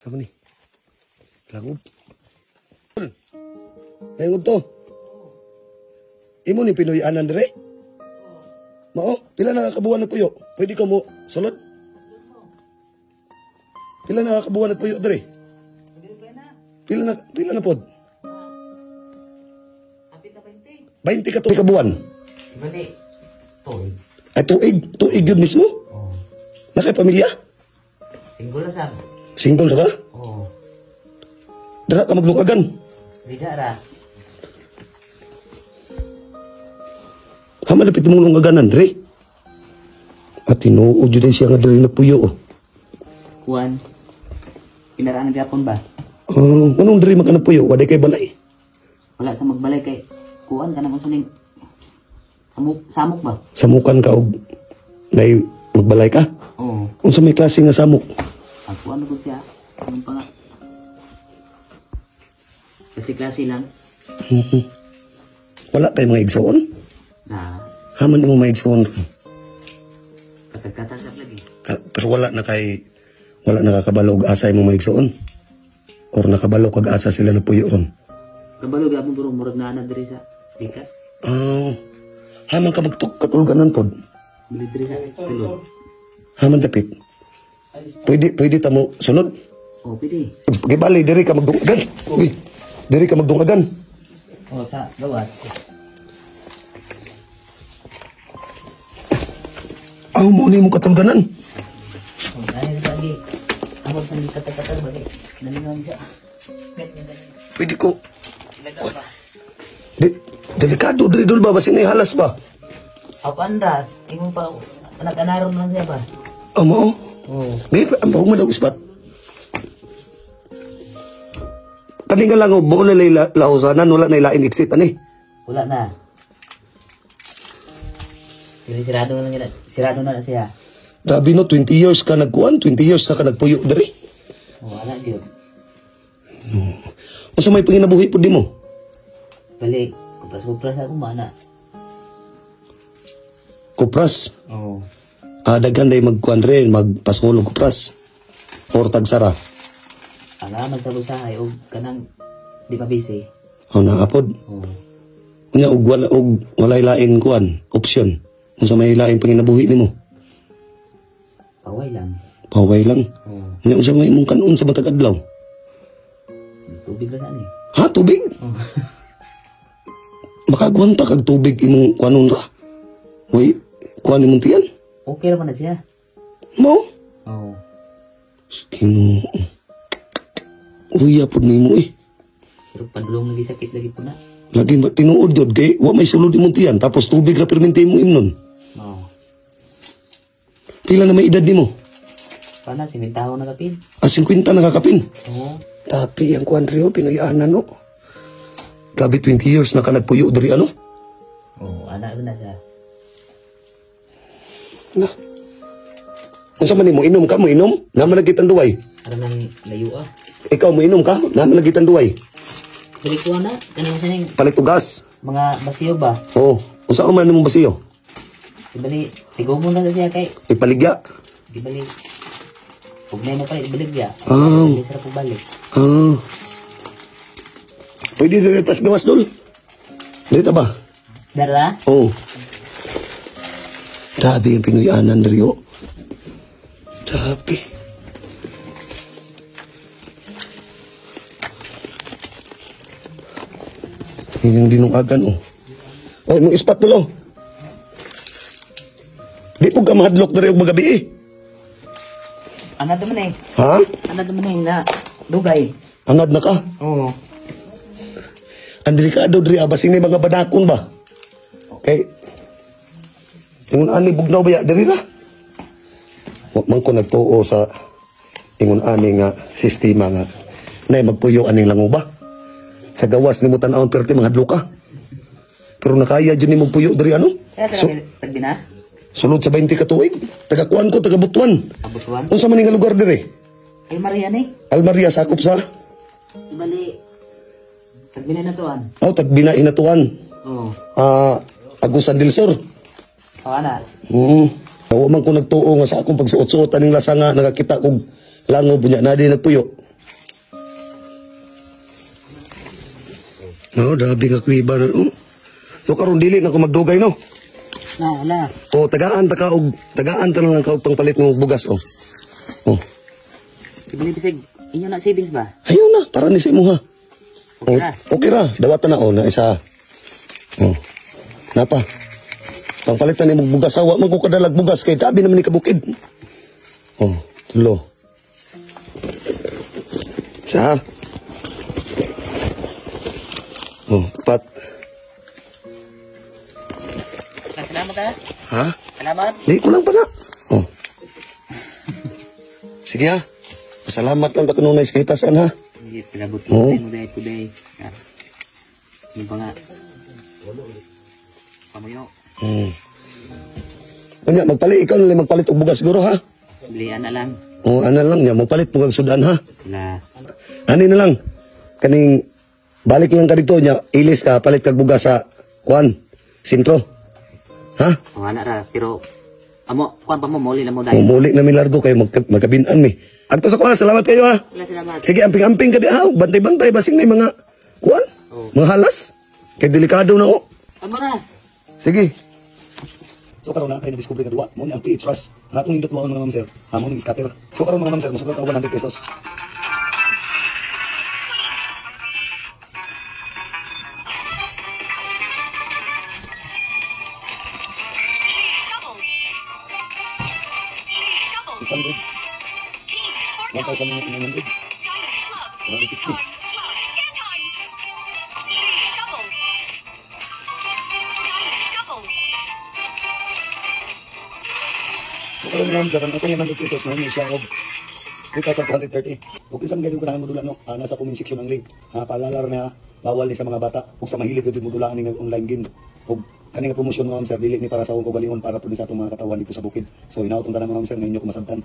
Sama ni. Langob. Langob to. Imo ni Pinoy anan dire? Mao, pila na kakabuan nagpuyo? Pwede ka mo sulod? Pila na kakabuan nagpuyo dire? Pila na pod? 20 ka tuig kabuan. Bali, tuig. Ay tuig, tuig yun mismo? Oo. Nakay pamilya? Single na sab. Single na ka? Oo. Dara ka maglungagan. Bida ra. Hama lapit mong lungaganan, dre. At tinuod yun siya nga dre nagpuyo. Oh. Kuan. Pinaraan gyapon ba? Anong dre man ka nagpuyo? Waday kay balay. Wala sa magbalay kay kuan kanang unsa ning samok, samok ba? Samukan ka og nay magbalay ka? Oo. Unsa may klase nga samok? Ang kuan na gud siya. Anong pa nga? Kasi klase lang. Wala kay mga igsoon? Na, Haman mo mga igsoon. katagkatasak lagi. Pero wala na kay wala nakakabalo og asa imong mga igsoon. Or nakabalo kag asa sila nagpuyo ron. Kabalo gyapon bro, murag naa na diri sa Bikas. Ah, haman ka magtulganan pod. Bili diri sa sulod. Haman dapit. Pwede ta mo sunod. Oh, pwede. Gibali diri ka magdungagan. Uy, diri ka magdungagan. Oh, sa gawas. Aw mo ni mo katulganan. Oh, dahil lagi. Amor sa ni katakatag bali. Nalingon siya. Pwede ko. Delikado diri dul ba basin halas ba? Ako andras, ingon pa anak-anaron lang siya ba? Amo. Oo. May ang bago man ispat. Kani nga lang mo na laosanan wala na ilain exit ani. Wala na. Pero sirado na lang nila. Sirado na siya. Grabe no, 20 years ka nagkuan, 20 years na ka nagpuyo diri. Oh, wala gyud. No. Unsa may panginabuhi pud nimo? Bali, kupras-kupras ako mana. Kupras. Oo. Ah, daghan day magkuan rin, magpasol og kupras. Or tagsara. Ala man sa usahay og kanang di pa busy. Oh, naapod. Oo. Unya og wala og walay lain kuan, option. Unsa may lain panginabuhi nimo? Paway lang. Paway lang. Oo. Unya unsa may imong kanon sa matag adlaw? Tubig lang ani. Ha, tubig? Oo. Makagwanta kag tubig imong kuanon ra. Uy, kuan imong tiyan. Okay ra man na siya. Mo? Oo. Kino. Uya pud nimo eh. Pero padulong lagi sakit lagi po na. Lagi ba tinuod jud kay wa may sulod imong tiyan tapos tubig ra permente imong imnon. Oo. Pila na may edad nimo? Pana 50 na kapin. Ah, 50 na kakapin. Oo. Tapi ang kuan rio Pinoy-anan no. Grabe 20 years na ka nagpuyo diri ano? Oo, anak na siya. Na. Unsa man nimo inom ka mo inom? Naman lagi duway. Aron nang layo ah. Ikaw mo inom ka? Naman lagi duway. Balik ko na, kanang siya ning Palit og gas. mga basiyo ba? Oo. Unsa man nimong basiyo? Ibali, tigo mo na siya kay Ipaligya. Ibali. Ug na mo pa ibaligya. Ah. Hindi sarap po balik. Ah. Pwede diri tas gawas dol. Dito ba? Dara? Oo. Grabe ang Pinoy-anan diri oh. Grabe. Yung dinungagan oh. Oy, mong ispat dol oh. Di po ka mahadlok diri og magabi eh. Anad man eh. Ha? Anad man eh na dugay. Anad na ka? Oo. Ang delikado diri basin ni mga badakon ba? Kay ingon ani bugnaw ba ya diri ra? Wa man ko nagtuo sa ingon ani nga sistema nga nay magpuyo aning langoba. Sa gawas nimo tan-awon perti manghadlok ka. Pero nakaya jud nimo puyo diri ano? So, tagbina? Sulod sa 20 ka tuig. Taga kuan ko, taga Butuan. Butuan? Unsa man nga lugar diri? Almaria ni. Almaria sakop sa? Ibali Tagbina Hinatuan. Oh, Tagbina Hinatuan. Oo. Ah, Agusan del Sur. Oh, ana. Wa man ko nagtuo nga sa akong pagsuot-suot aning lasa nga nakakita kog langob unya na di nagpuyo. No, grabe nga kuiba na. Oh. So karon dili na ko magdugay, no. Na, wala. O tagaan ta ka og tagaan ta na lang ka og pangpalit ng bugas, oh. Oh. Ibili bisig inyo na savings ba? Ayaw na, para ni sa imo ha. Okay ra. Oh, okay ra, dawatan na, oh, na isa. Oh. Napa. Pangpalitan ni mong bugas, awa man ko kadalag bugas kay tabi naman ni kabukid. Oh, tulo. Sa. Oh, pat. Salamat ha. Ha? Salamat. Di ko lang pala. Oh. Sige ha. Salamat lang ka kanunay sa kahitasan ha. Hindi, palabot Oo. mo dahil today. Ah. Yung pa nga. Pamuyo. Unya, magpalit, ikaw na lang magpalit og bugas siguro ha. Bilian na lang. O, ana lang niya, magpalit mo kag sudan ha. Wala. Ani na lang. Kaning balik lang ka dito niya, ilis ka, palit kag bugas sa kuan, sentro. Ha? Wala ra. Pero, amo, kuan pa mo, muli na mo O, dahil. muli na mi largo kayo magkabinan mi. Agto sa kuan, salamat kayo ha. Wala, salamat. Sige, amping-amping ka di ha. Bantay-bantay basing na yung mga kuan, Oo. mga halas. Kay delikado na oh. Amo ra. Sige. So karon na kay na-discover nga duwa, mo ni ang PH Rush. Ang atong nindot mo mga ma'am sir, amo ning scatter. So karon mga ma'am sir, mosukat ka 100 pesos. 600. 1,900. 160. So karon mga ma'am sir, ang atong 100 pesos na siya og 3,230. Ug isang ganyan ko na modula no, nasa comment section ang link. Ha, paalala ra na bawal ni sa mga bata ug sa mahilig gyud modulaan ning online game. Ug kani nga promosyon mga ma'am sir, dili ni para sa akong kaugalingon, para pud ni sa atong mga katawan dito sa bukid. So hinaot ang tanan mga ma'am sir nga inyo kumasabtan.